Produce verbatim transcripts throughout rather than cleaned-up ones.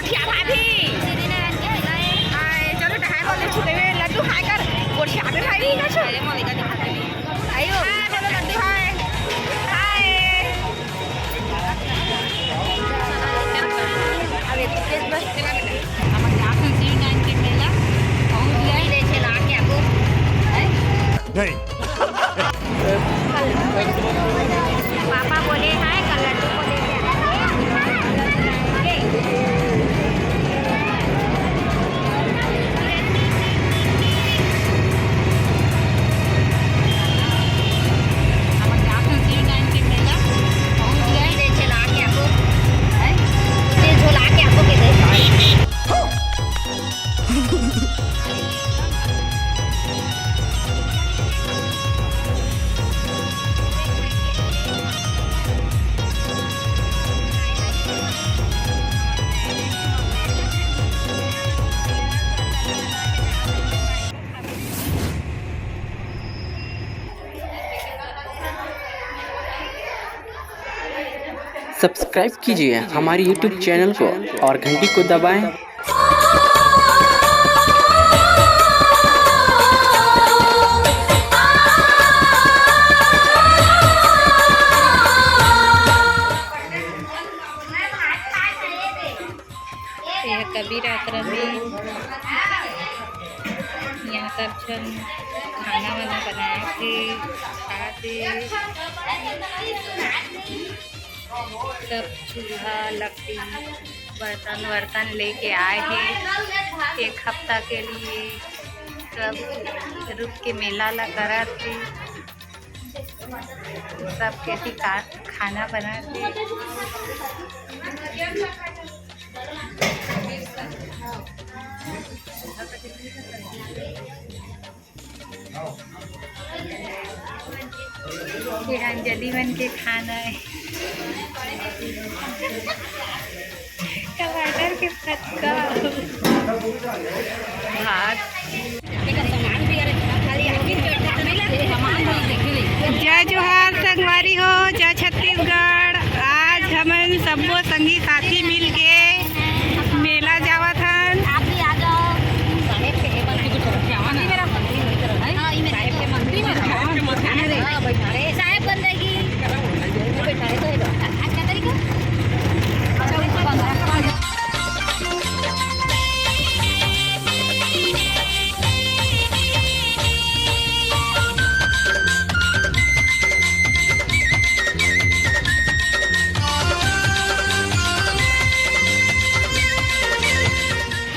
क्या भाभी? हाय, चलो, हाय बोल दे, छुटे हुए लड्डू हाय कर, गोठिया पे भाई नहीं ना छो। आइयो, हाय बोलो लड्डू, हाय। हाय। अब एक चीज बस चला बेटा। हमर जात हन शिव नारायण के मेला, पहुँच गए। ले चला के आपको। हैं? नहीं। पापा बोले हैं, कल लड्डू को लेके आएंगे। हमर जात हन शिव नारायण के मेला, पहुँच गए। ले चला के आपको, हैं? ले चला के आपको के दे। सब्सक्राइब कीजिए हमारे YouTube चैनल को और घंटी को दबाएं। ये कबीर आश्रम में यहाँ सब झन खाना वाना बनाए थे, खाते। सब चूल्हा लकड़ी बर्तन वर्तन लेके आए हैं एक हफ्ता के लिए। सब रुक के मेला ला करत थे। सब के ठी का खाना बनात हे। ये अंजलि मन के खाना है। टमाटर के खटका, भात। जय जोहार संगवारी हो, जय छत्तीसगढ़। आज हमन सब्बो संगी साथी मिल के मेला जावत हन। आप भी आ जाओ। साहेब के मंदिर में रहो। हाँ, ये मेरा साहेब के मंदिर में रहो। साहेब बन जाएगी।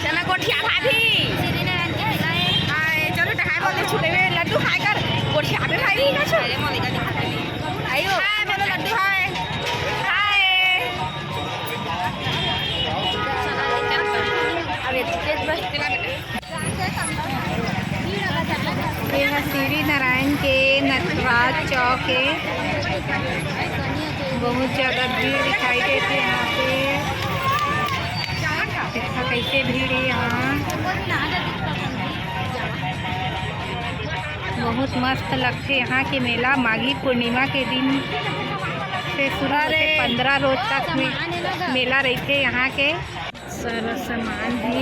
चला गोठिया भाभी। हाय, चलो, हाय बोल दे, छुटे हुए लड्डू हाय कर। गोठिया पे भाई नहीं ना छो। आइयो, हाय बोलो लड्डू, हाय। हाय। अब एक चीज बस। ये है श्री नारायण के नटराज चौक है। बहुत ज्यादा भीड़ दिखाई देती है यहाँ पे। देखा कैसे भीड़ है यहाँ। बहुत मस्त लगथे यहाँ के मेला। माघी पूर्णिमा के दिन से शुरू होथे, पंद्रह रोज तक मे-, मेला रहिथे यहाँ के। सारा सामान हे।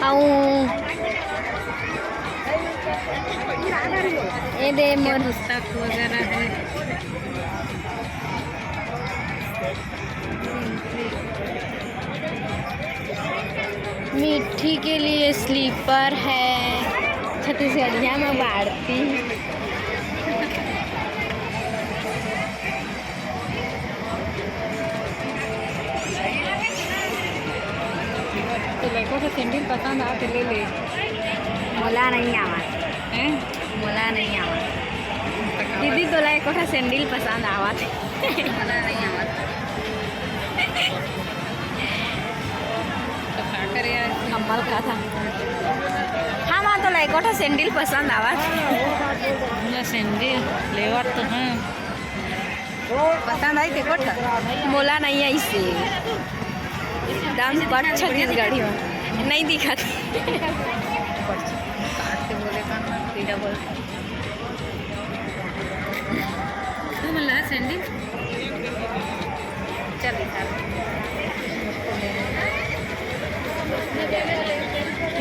अउ ए दे मोर पुस्तक वगैरह है। मिट्ठी के लिए स्लीपर है, छत्तीसगढ़िया में बाढ़ती। तो लड़का के सैंडल पसंद आ तो ले ले। मोला नहीं आवा। हैं? मोला नहीं आवा। दीदी, तोला एको ठा सैंडल पसंद आवत हे? मोला नहीं आवत। तो का करे यार? कम्बल का था। हाँ, हाँ, तोला एको ठा सैंडल पसंद आवत हे? मोला सैंडल लेवत तो हैं। पसंद आई तेको ठा? मोला नहीं आई से। एकदम बड़ छत्तीसगढ़ी में नहीं दिखत। काट के बोले का ना, पीला बोल। तू मन ला सैंडल? चल, चल।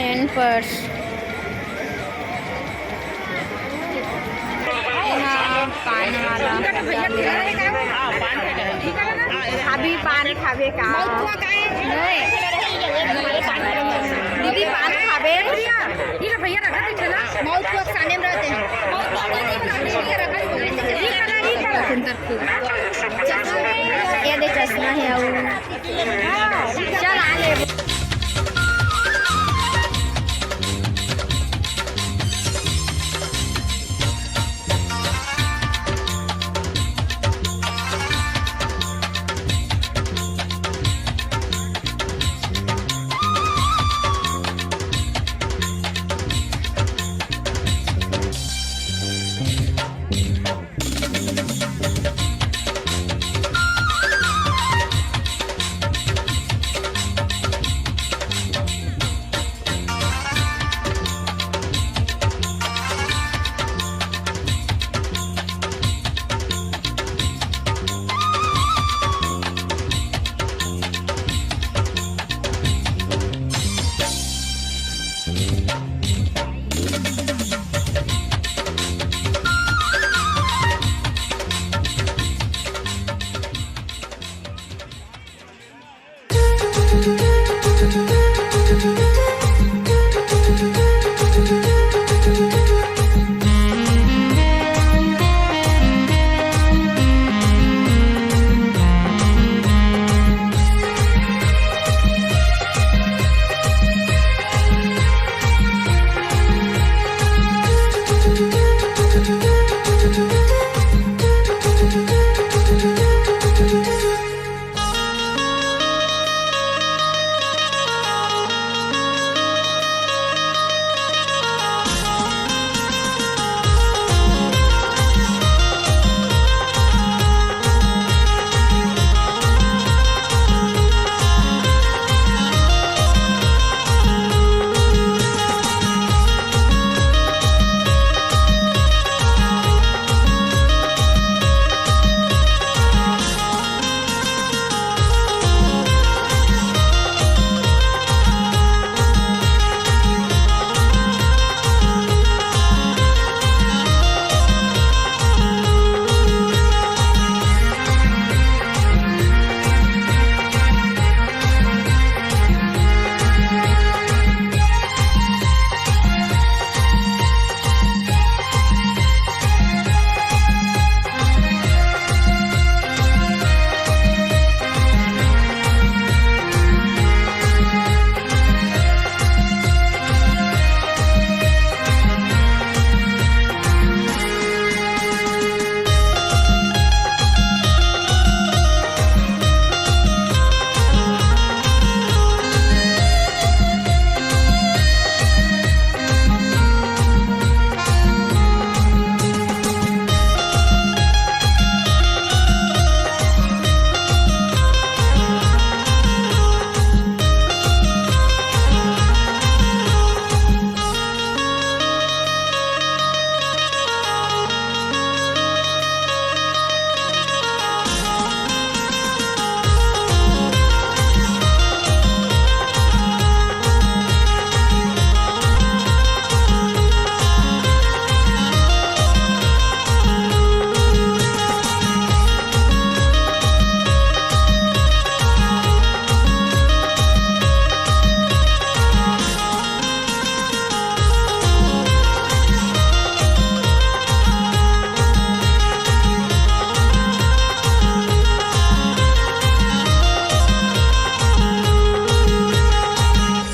And purse. एहा पान वाला। अभी पान खाबे का? नहीं। दीदी, पान खाबे? भैया रखा थे, चला। माउथ वॉश आने में रहते हैं। ये दे चश्मा है, वो चल आ ले।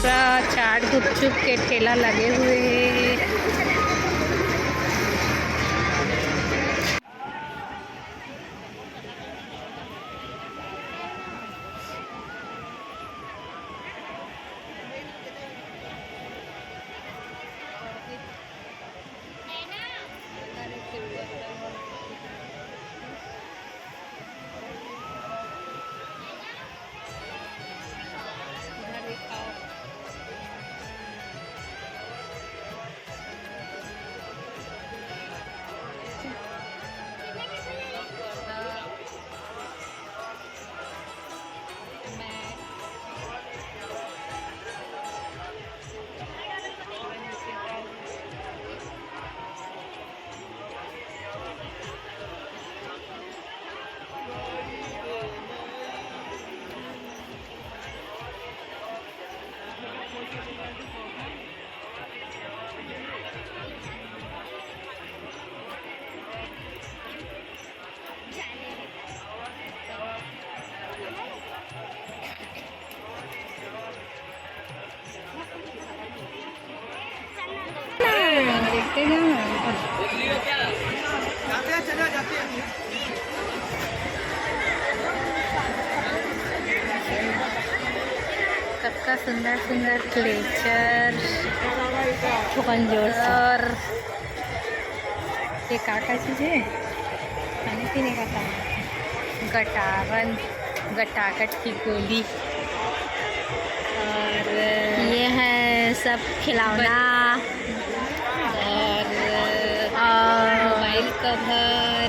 पूरा चाट गुपचुप के ठेला लगे हुए हे। कतका सुंदर सुंदर क्लेचर, थोकन जोर से। और ये का का चीज है? खाने पीने का सामान, गटारन, गटागट की गोली, और ये है सब खिलौना, और, और मोबाइल कवर,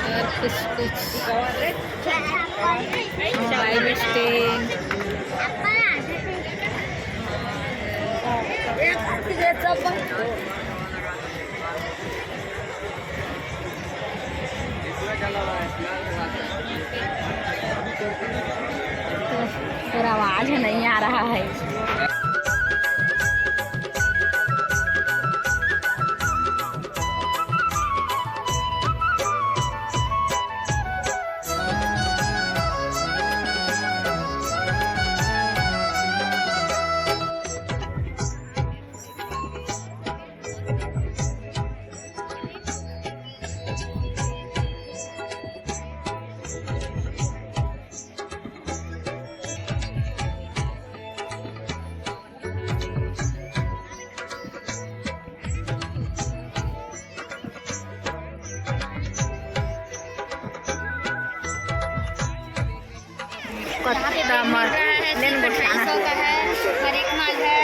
और कुछ कुछ मोबाइल स्टैंड। पूरा आवाज नहीं आ रहा है। कत्ता माल, लेन गोठाना। ढाई सौ का है, हर एक माल है।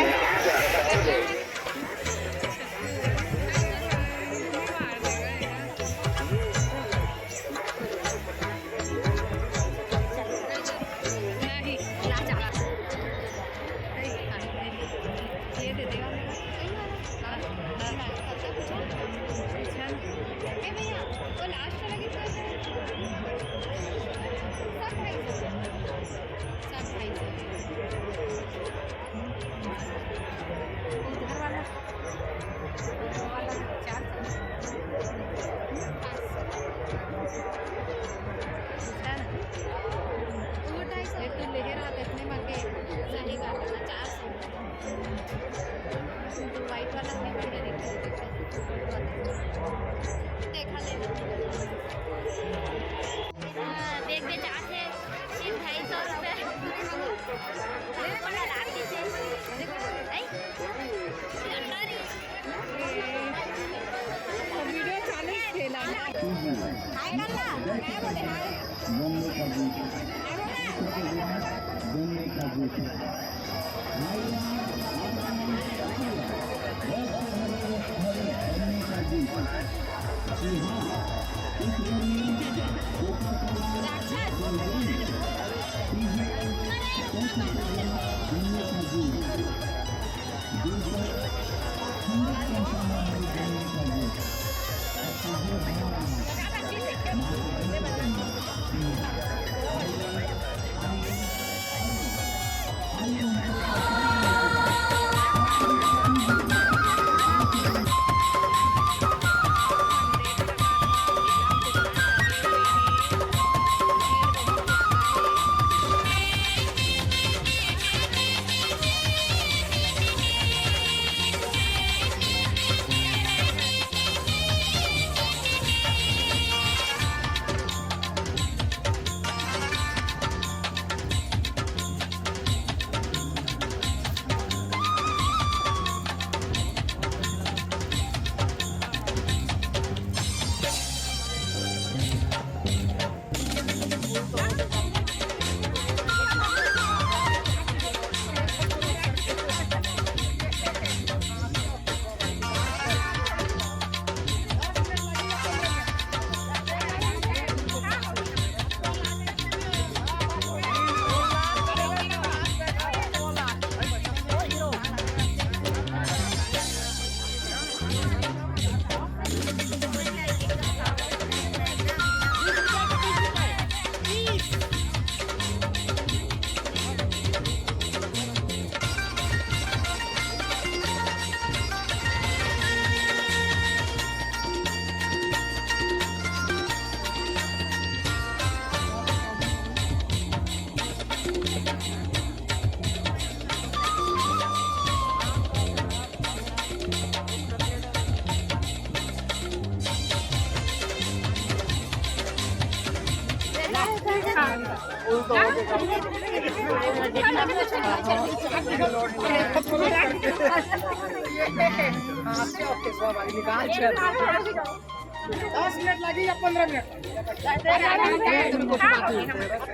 दस मिनट लगी या पंद्रह मिनट?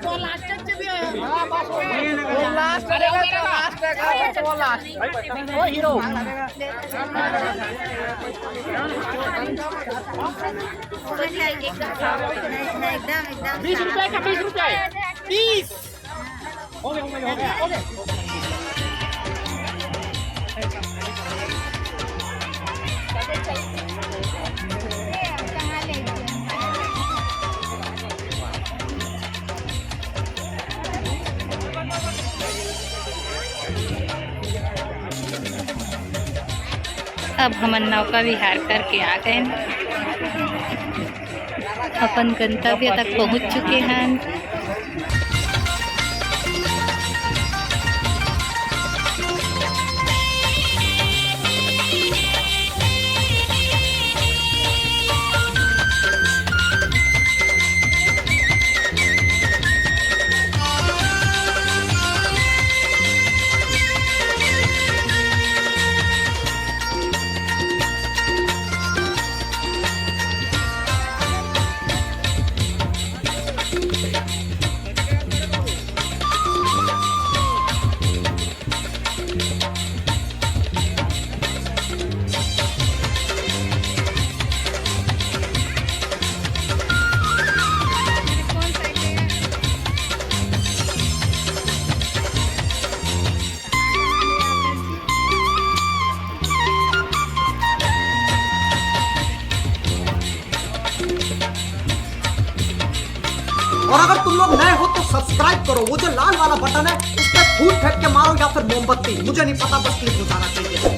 तो लास्ट तक चलिए। हाँ, बस वो लास्ट है, वो लास्ट है, वो लास्ट। ओ हीरो। एकदम, एकदम। बीस रुपए का, बीस रुपए। तीस। अब हमन नौका विहार करके आ गए, अपन गंतव्य तक पहुंच चुके हैं। और अगर तुम लोग नए हो तो सब्सक्राइब करो, वो जो लाल वाला बटन है उस पर फूट फेंक के मारो या फिर मोमबत्ती, मुझे नहीं पता, बस क्लिक हो जाना चाहिए।